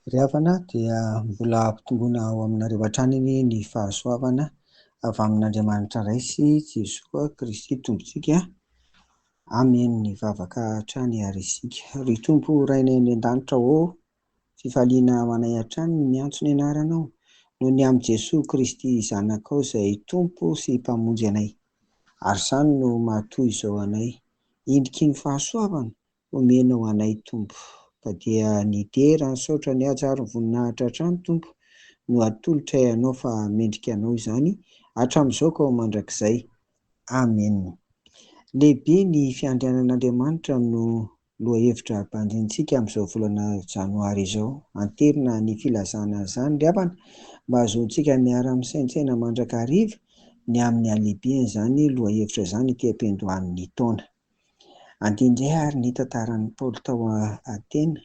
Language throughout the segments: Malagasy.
Ry havana dia mbola ampitomboina ao aminareo hatrany anie ny fahasoavana avy amin'Andriamanitra Ray sy Jesoa Kristy Tompontsika. Amen. Hivavaka hatrany ary isika. Ry Tompo Rainay any an-danitra ô, fifaliana ho anay hatrany ny miantso ny anaranao noho ny amin'i Jesoa Kristy Zanakao izay Tompo sy Mpamonjy anay. Ary izany no mahatoy izao anay. Endriky ny fahasoavana omenao anay Tompo. Ka dia ny dera, ny saotra, ny haja ary ny voninahitra hatrany Tompo no atolotray Anao fa mendrika Anao izany hatramin'izao ka ho mandrakizay. Amen. Lehibe ny fiandrianan'Andriamanitra no lohahevitra ampandinintsika amin'izao volana janoary izao. Anterina ny filazana an'izany ry havana mba hahazoantsika miara-misaintsaina mandrakariva ny amin'ny halehibean'izany lohahevitra izany ety am-piandohan'ny taona. Andeha indray ary ny tantaran'i Paoly tao Atena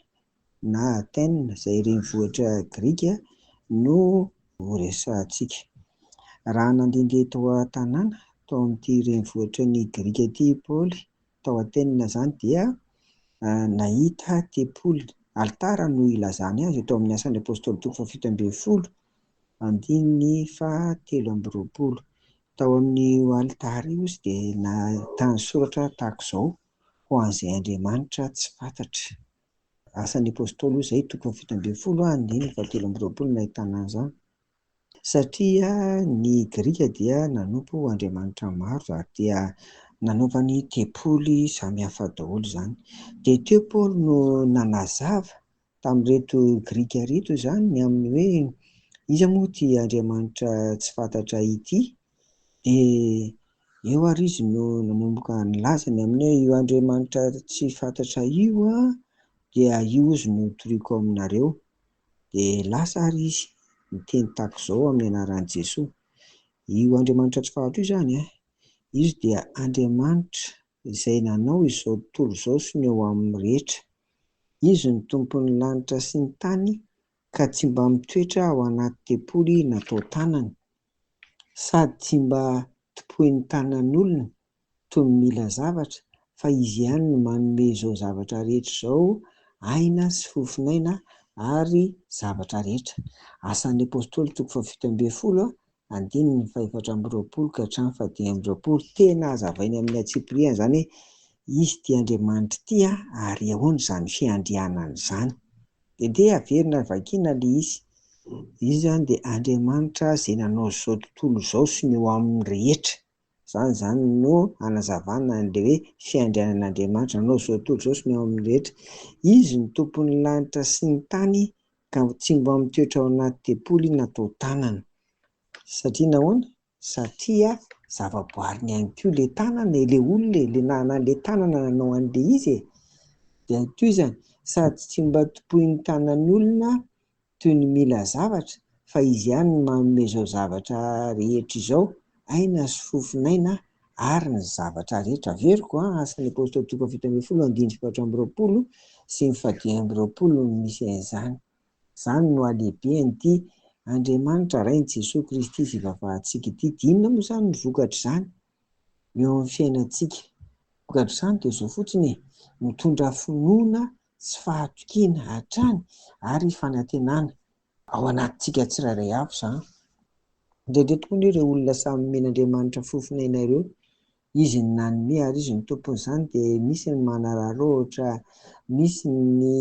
na Athènes izay renivohitra grika no horesahantsika. Raha nandehandeha tao an-tanàna tao amin'ity renivohitry ny grika ity i Paoly tao Athènes izany dia nahita tempoly, alitara no ilazany azy eto amin'ny Asan'ny Apostoly toko faha-17 andininy faha-23. Tao amin'io alitara io izy dia nahitany soratra tahaka izao, Ho an'izay Andriamanitra tsy fantatra. Asan'ny Apostoly hoy izay, toko faha-17, andininy faha-23 no nahitana an'izany. Satria ny Grika dia nanompo andriamanitra maro ary dia nanaovany tempoly samihafa daholo izany. Dia teo Paoly no nanazava tamin'ireto Grika ireto izany ny amin'ny hoe iza moa ity Andriamanitra tsy fantatra ity? Dia eo ary izy no nanomboka nilaza ny amin'ny hoe io Andriamanitra tsy fantatra io dia io izy no toriko aminareo. Dia lasa ary izy niteny tahaka izao amin'ny anaran'i Jesoa. Io Andriamanitra tsy fantatra io izany, izy dia Andriamanitra izay nanao izao tontolo izao sy ny eo aminy rehetra. Izy no Tompon'ny lanitra sy ny tany ka tsy mba mitoetra ao anaty tempoly natao tanana, sady tsy mba tompoin'ny tanan'olona toy ny mila zavatra fa Izy ihany no manome izao zavatra rehetra izao aina sy fofon'aina ary zavatra rehetra. Asan'ny Apostoly toko faha-17 andininy faha-24 ka hatramin'ny faha-25. Tena hazavainy amin'ny antsipiriany izany hoe Izy ity Andriamanitra ity ary ahoana izany fiandrianany izany. Dia ndeha averina vakiana ilay izy. Izy izany dia Andriamanitra izay nanao izao tontolo izao sy ny eo aminy rehetra. Izany izany no hanazavana an'ilay hoe fiandrianan'Andriamanitra, nanao izao tontolo izao sy ny ao aminy rehetra. Izy no tompon'ny lanitra sy ny tany ka tsy mba mitoetra ao anaty tempoly natao tanana. Satria nahoana? Satria zavaboariny ihany koa ilay tanana e, ilay olona e, ilay nanana ilay tanana nanao an'ilay izy e. Dia tohizany, sady tsy mba tompoin'ny tanan'ny olona toy ny mila zavatra fa Izy ihany no manome izao zavatra rehetra izao, aina sy fofon'aina ary ny zavatra rehetra. Averiko an, Asan'ny Apostoly toko faha-17 andininy faha-24 sy ny faha-25 no misy an'izany. Izany no halehibehan'ity Andriamanitra Rain'i Jesoa Kristy izay ivavahantsika ity. Dia inona moa izany no vokatr'izany eo amin'ny fiainantsika? Vokatr'izany dia izao fotsiny e, mitondra finoana sy fahatokiana hatrany ary fanantenana ao anatintsika tsirairay avy izany. Indraindray tokoa anie ireo olona samy nomen'Andriamanitra fofon'aina ireo, Izy no nanome ary Izy no tompon'izany dia misy ny manararaotra, misy ny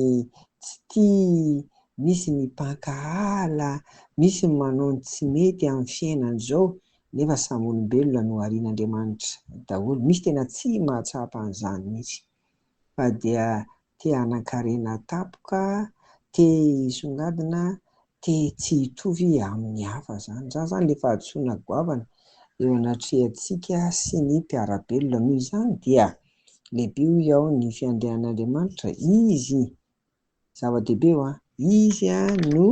tsy tia, misy ny mpankahala, misy ny manao ny tsy mety amin'ny fiainana izao nefa samy olombelona noharian'Andriamanitra daholo. Misy tena tsy mahatsapa an'izany mihitsy fa dia te hanan-karena tampoka, te hisongadina, te tsy hitovy amin'ny hafa izany. Izany izany ilay fahadisoana goavana eo anatrehantsika sy ny mpiara-belona. Noho izany dia lehibe hoy aho ny fiandrianan'Andriamanitra, Izy, zava-dehibe io an, Izy no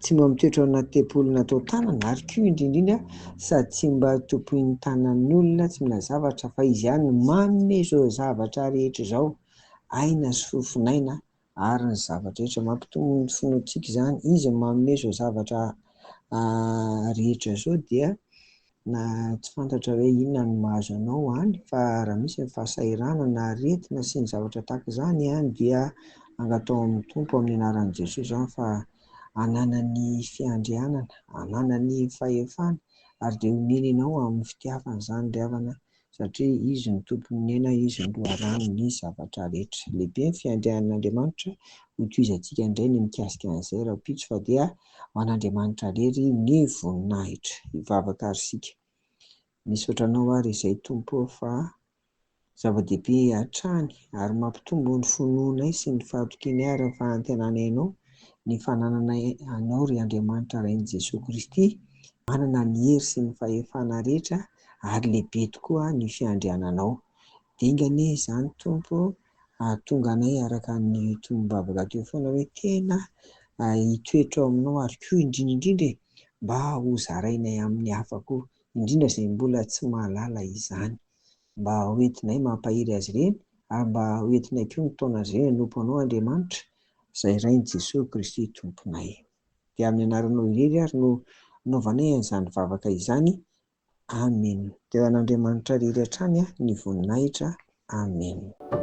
tsy mba mitoetra ao anaty tempoly natao tanana ary koa indrindra indrindra sady tsy mba tompoin'ny tanan'olona, tsy mila zavatra fa Izy ihany no manome izao zavatra rehetra izao. aina sy fofon'aina ary ny zavatra rehetra. Mampitombo ny finoantsika izany. Izy no manome izao zavatra rehetra izao dia na tsy fantatra hoe inona no mahazo anao any fa raha misy ny fahasahiranana na aretina sy ny zavatra tahaka izany dia angatao amin'ny Tompo amin'ny anaran'i Jesoa izany fa ananany fiandrianana, ananany fahefana ary dia omeny anao amin'ny fitiavana izany ry havana satria Izy no tompon'ny aina, Izy no loharanon'ny zavatra rehetra. Lehibe ny fiandrianan'Andriamanitra, hotohizantsika indray ny mikasika an'izay rahampitso fa dia ho an'Andriamanitra irery ny voninahitra. Hivavaka ary isika. Misaotra Anao ary izay Tompo ô fa zava-dehibe hatrany ary mampitombo ny finoanay sy ny fahatokianay ary ny fanantenanay Anao ny fanananay Anao ry Andriamanitra Rain'i Jesoa Kristy manana ny hery sy ny fahefana rehetra ary lehibe tokoa ny fiandriananao. Dinga anie izany Tompo hahatonga anay araka ny tonom-bavaka teo foana hoe tena hitoetra ao aminao ary koa indrindra indrindra e mba ho zarainay amin'ny hafa koa, indrindra izay mbola tsy mahalala izany, mba ho entinay mampahery azy ireny ary mba ho entinay koa mitaona azy ireny hanompo Anao Andriamanitra izay Rain'i Jesoa Kristy Tomponay. Dia amin'ny anaranao irery ary no anaovanay an'izany vavaka izany. Amena. Dia ho an'Andriamanitra irery hatrany ny voninahitra. Amena.